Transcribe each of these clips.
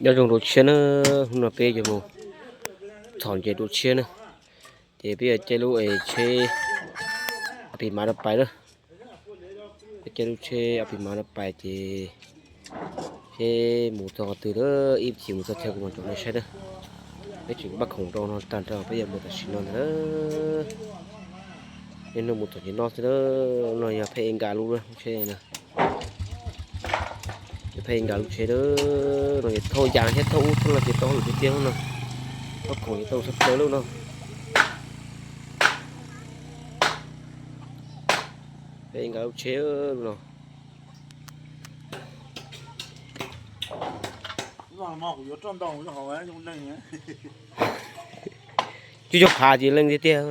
Nyob zoo rau tshiab na, hnub no peb yuav mus txhom ntses rau tshiab na. Ces peb yuav caij lub tsheb a pis mav rau pais na. Peb caij lub tsheb a pis mav rau pais ces seb mus txog qhov twg lawm, ib chim mus txog thiab kuv mam tsom nej saib na. Peb tseem paj khoom rau no tag nrho peb yuav mus tam sim no ntag na. Niaj hnub mus txhom ntses noj xwb na. No yog Phaj Ev Nkas lub tsheb na. Yog Phaj Ev Nkas lub tsheb na. No ces thauj yas thiab thauj ub thauj no ces tau hauj lwm tiag tiag no. Thauj khoom ces tau tshaj plaws lub no. Phaj Ev Nkas lub tsheb no. Tsis zoo phav ces leej tiag tiag.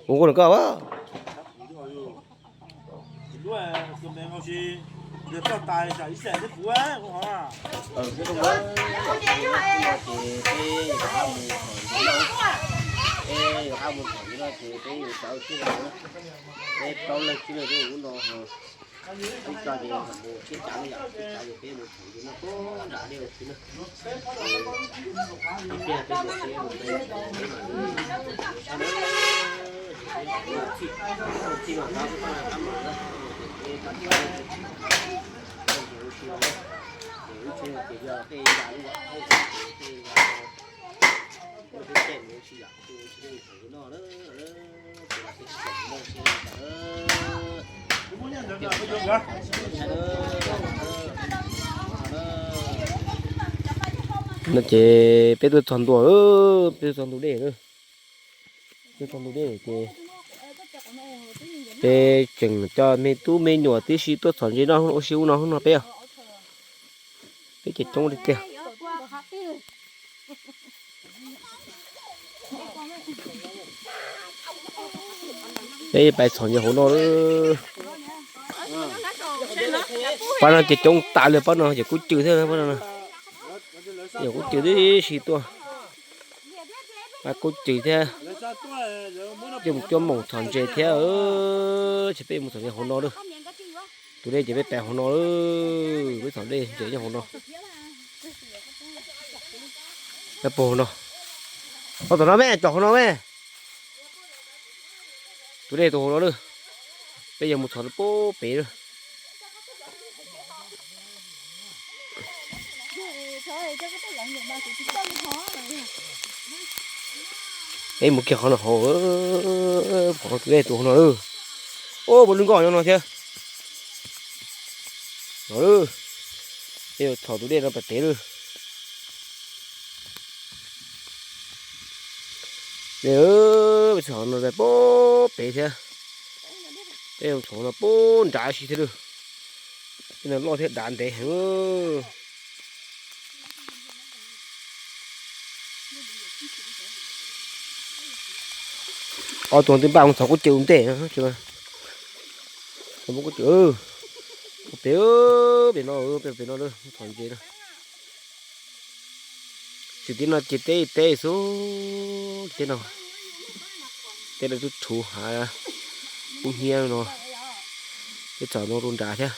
Ua koj no koj. Peb yuav qab mus txhom ntses no ces peb yuav sawv tib lawm. Peb plaub leeg tib lawm lub no. Ib co ces mus tsheb cav no yom, tsheb cav ces peb mus txhom ntses no puag nram dej xwb na. Ib pliag peb mus tsheb mus peb mus txhom ntses no, tsheb no txhij no rov qab mam na. Ces lub tsheb no ces yog tej ya lub, tej ya lub, tej caij mus tsis yam, tsis tau mus txhom ntses no na. No ces peb tuaj txog ntua, peb tuaj txog ntu dej, tuaj txog ntu dej ces peb tseem coj me tub me nyuam tib si tuaj txhom ntses noj ua si ub no hnub no peb os. Peb ces coob tiag tiag. Peb pais txhom ntses hauv no lawm. Pab no ces coob tas li, pab no ces kub cws thiab pab no. Yog kub cws tib si tuaj. Pab kub cws thiab. Coj mus cuab moos txhom ntses thiab. Ces peb mus txhom ntses hauv no lawm. Tus dej ces peb pais hauv no lawm, peb txhom dej ntses nyob hauv no. Peb puag hauv no. Pab tom no me, tsom hauv no me. Tus dej tus hauv no lawm. Peb yuav mus txhom puag pem lawm. Peb mus kiag qhov no hauv, qhov tus dej tus hauv no lawm. Ub, puas lwj nkoj nyob no thiab. No lawm. Peb yuav txhom tus dej no pem pem lawm. Peb txhom no puag pem thiab. Peb yuav txhom no puag nrad si thiab lawm. Tej no loj thiab dav ntev heev. Ob tug twb npaj mus txhom kub cws ntej no. Txhom kub cws pem, pem no, pem no txhom ntses no. Tsis tib no ces teb teb xwb, teb no, teb lawv twb rhuv hav kub hnyiab no, peb txhom no rau nrad thiab.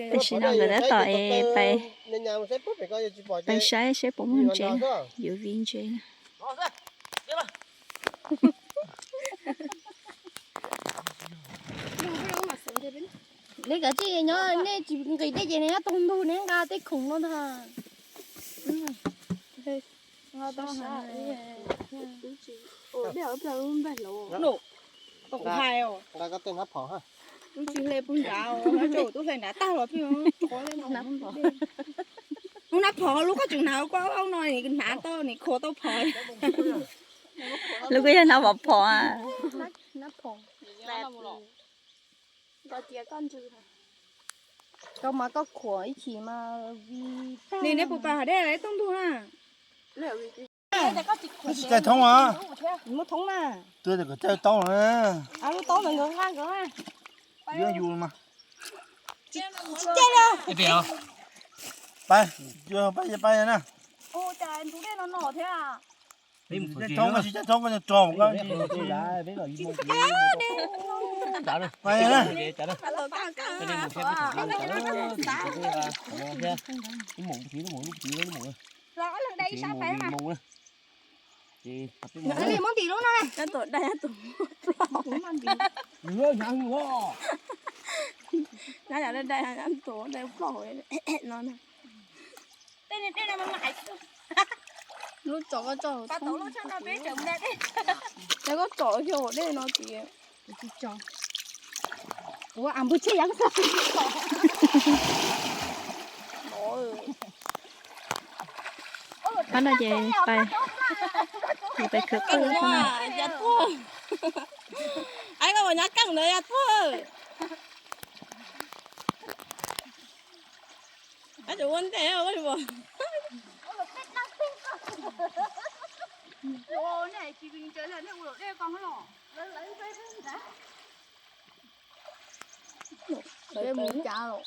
Tam sim no nkawd tab tom es pais, pais saib seb puas muaj ntses, yuav viv ntses na. Nej kav tsij nyob, nej tsis nqis dej ces nej nyob tau ntug nej nqa tej khoom no ntag. Nqa koj tej hnab phom ha. Lub tsis hle puag nrad, tub hle nrad tag los pheej qhuav li no. Lub hnab phom lub koj tseem hnav koj no hnav tau nim khuav tau phom. Lub koj yog hnab phom phom a. Koj mas koj khuam ib chim mas vim tag. Nim nej puas pom hav dej lawv tuaj ntug na? Tsis caij thoob a. Muab thoob na. Twb tias kom caij taub na. Lub taub ntawd nkawd nqa nkawd na. Yuav yus mas. Tsis caij li. Pab, pab na. Caij thoob mas tsis caij thoob, koj tso koj. Pab na. Muab ntim lub no. Nyab tuam dai, nyab tuam ploj. Nyab yog dai, nyab tuam dai ploj no. Lub tsom koj tsom, koj tsom kiag dej no tias. Kuv a npug tsheb yeev xwb. Qab no ces pais, pais khwv qwj. Ai, koj nyab keej ntawd ya tuag. Ab, ua ntej ua li. Lawv mus cas los?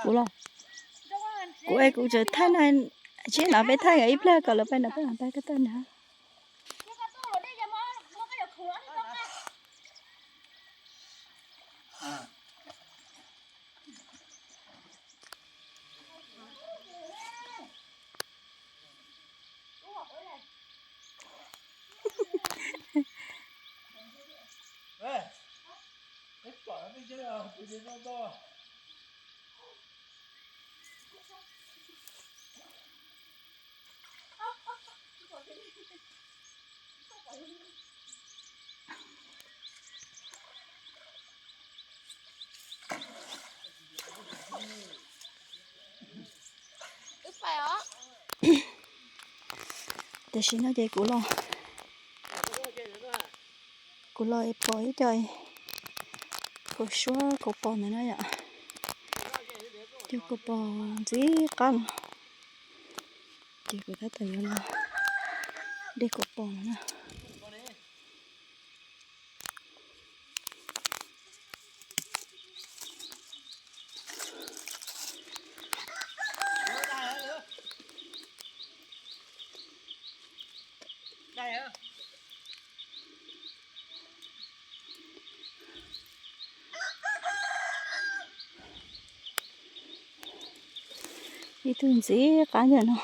Kuv los, kuv es kuv tseem thaij no, tsis no peb thaij ib pliag kom lawv pais nram peb pais ko taw nrad. Tam sim no ces kuv los, kuv los pom ib co kaus suab kaus pos ntawd na yom. Cov kaus pos ntxim qab no, ces kuv tab tom yuav los de kaus pos no na. Ib tug ntxim qab ntawm no.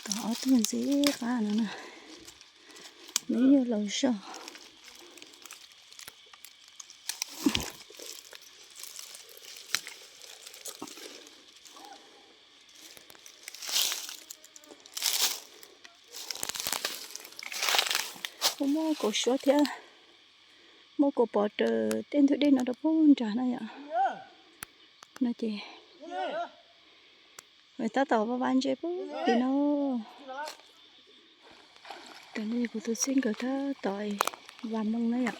Tau ob tug ntxim qab no na, nws yuav laus zog. Kuv muab kaus suab thiab muab kaus pos raws tej ntug dej no rau puag nrad na yom. No ces tab tom vaj vaj ntse puag tim no. Tam no kuv tus txij nkawm tab tom vas moo na yom.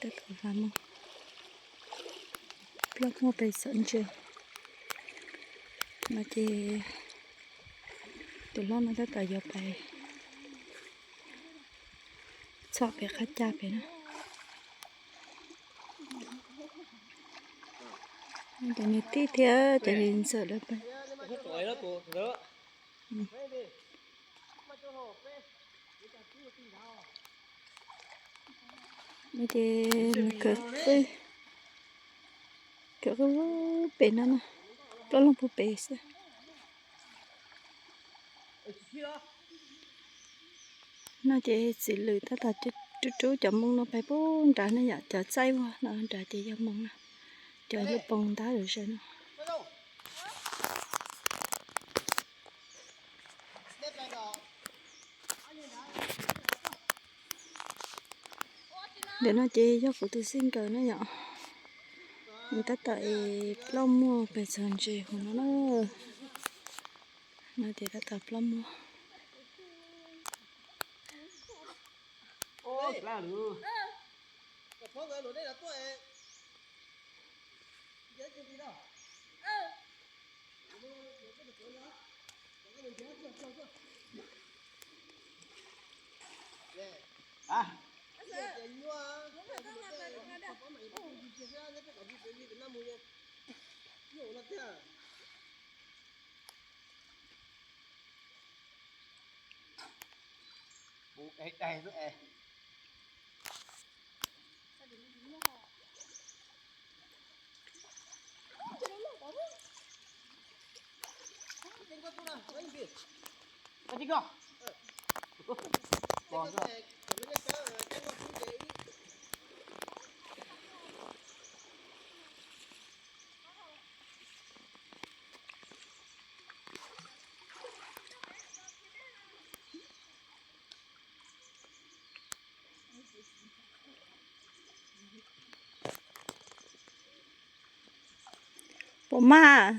Tab tom vas moo, plaub muag pes txom ntse. No ces tus hlob no tab tom yuav pais txhom pem qab cag pem na. Cov niam tij thiab cov niam ntxawm lawv pais. No ces nws khawv qwj, Cov pem no na, plaub loog puag pem xwb. No ces txiv lwm tab tom rub rub cov moo no pais puag nrad na yom, cov txaij uas no nrad ces yog moo na, cov lub poo ntab zom zaws no. Ntawm no ces yog kuv tus xib nkawm na yom, nws tab tom es ploj muag pes txog ntses hauv no na. No ces tab tom ploj muag. Puas mag?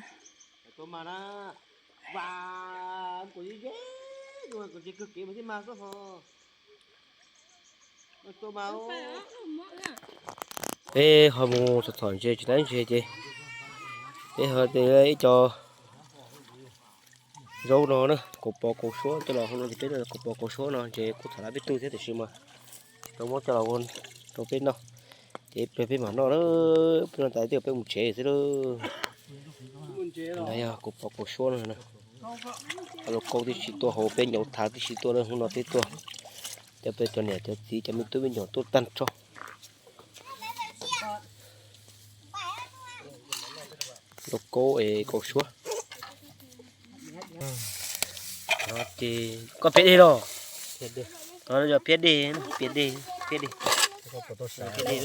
Peb ho mus txhom ntses tsis tau ntses ces peb ho ib co zaub no na, kaus pos kaus suab coj los hu no ces peb kaus pos kaus suab no ces kuj txhom lab peb tug thiab tiam sis mas tau muab coj los ua rau peb noj. Ces peb mam noj na, peb noj tas twb peb mus tsev xwb lauj. No yog kaus pos kaus suab no. Lauj kaub tib si tuaj hauv peb nyaum thav tib si tuaj na, hnub no peb tuaj, cov peb cov niam cov txiv cov me tub me nyuam tuaj tag nrho. Lauj kaub es kaus suab. Ces koj piav dej los? Yog piav dej, piav dej, piav dej. Piav dej,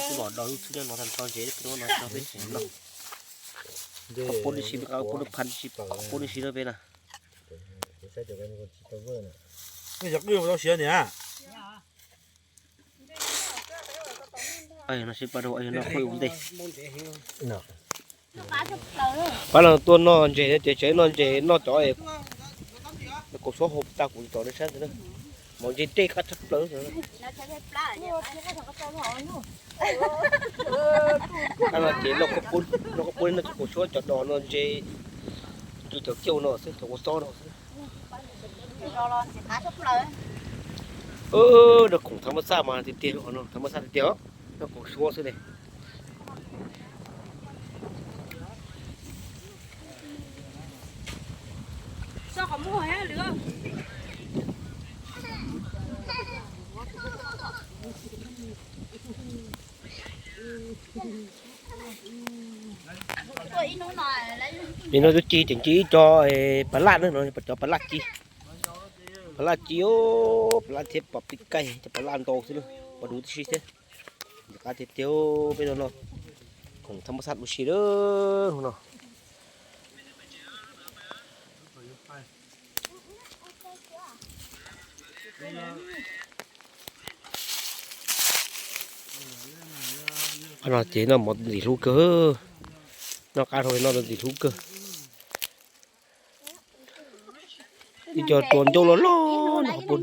kuv los do lub thwb no tag nrho ntses no tso peb tsev no. Koj pub dej si, koj pub lub phab dej si, koj pub dej si rau peb na. Nej cov qwj tau siav niam. Ay, no sib pab rau ay no qwj ua ntej. Pab no tuaj noj ntses no ces tseem noj ntses noj cov kaus suab hauv tag kuv tso nej saib ntawd na. Mov ntses dej qab tshaj plaws. Qab no ces lawv kuj pub noj cov kaus suab cov dos no ntses, cov kiauj no xwb, cov ua tob no xwb. Nrog khoom thav mab xaj mas tiag tiag, thav mab xaj tiag tiag, noj kaus suab xwb ne. Li no twb ci tseem ci ib co pas laj na, no cov pas laj ci, pas laj ci, pas laj thiab pom pib kaij cov pas laj ntau xwb na, pom dub tib si thiab. Ncaj qab tiag tiag peb no no, khoom thav mab xaj ua si lawm no. Qhov no ces noj mov ntxim hlub kawg, noj qab rau no ntxim hlub kawg. Ib co tua ncauj loj loj no qhov pub.